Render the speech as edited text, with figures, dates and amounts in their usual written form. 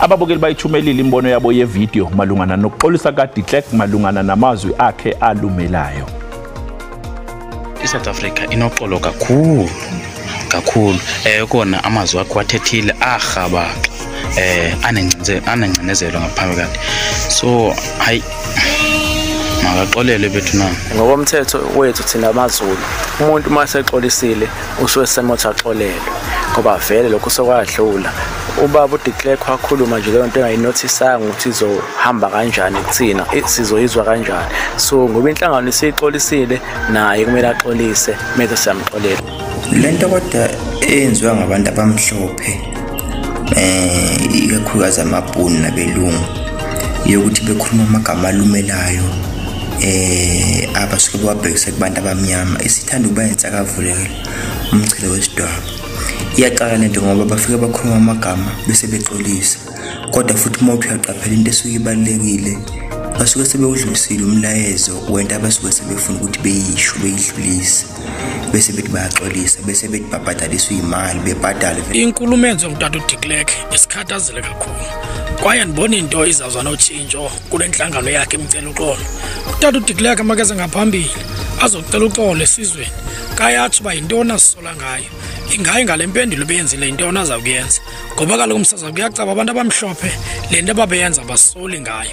Ababukeli bayithumelile imbono yabo yevidiyo malungana nokuxolisa kaDe Klerk malungana namazwi akhe alumelayo. ISouth Africa inoxolo kakhulu kakhulu. Kona amazwi akho athethile arhabaxa, anengcinezelo ngaphambi kade, so hayi, makaxolele bethu na. Ngokomthetho wethu thina amaZulu, umuntu uma sexolisile usuke semothi axolelwe, ngoba vele lokho sekwadlula. Ubaba uDe Klerk wakhuluma nje leyo nto engayinothisanga ukuthi izohamba kanjani kuthina, sizoyizwa kanjani. So ngoba inhlangano isixolisile, naye kumele axolise, mase siyamxolela. Lento kodwa eyenziwa ngabantu abamhlophe, ikakhulukazi amabhunu nabelungu, yokuthi bekhuluma amagama alumelayo abasuke bewabhekise kubantu abamnyama, isithanda ukuba insakavulelo umchilo wesidwaba. Iyaqala lento ngoba bafike bakhuluma amagama bese bexolisa, kodwa futhi uma uthi uyaqaphela into esuke ibalulekile, basuke sebewudlulisile umlayezo wento abasuke sebefuna ukuthi beyisho, beyidlulise, bese bethi bayaxolisa, bese bethi babhadaliswe imali, bebhadale. Inkulumo enziwe ngutata uDe Klerk isikhathazile kakhulu, kwaye andiboni into izawuza notshintsho kule nhlangano yakhe imcela uxolo. Utata uDe Klerk makeze ngaphambili azocela uxolo esizweni, kayatsho uba yintoni azisola ngayo, ingayi ngale mpendulo ebeyenzile yintoni aza kuyenza, ngoba kaloku msaza kuyacaba abantu abamhlophe le nto ababeyenza abasoli ngayo.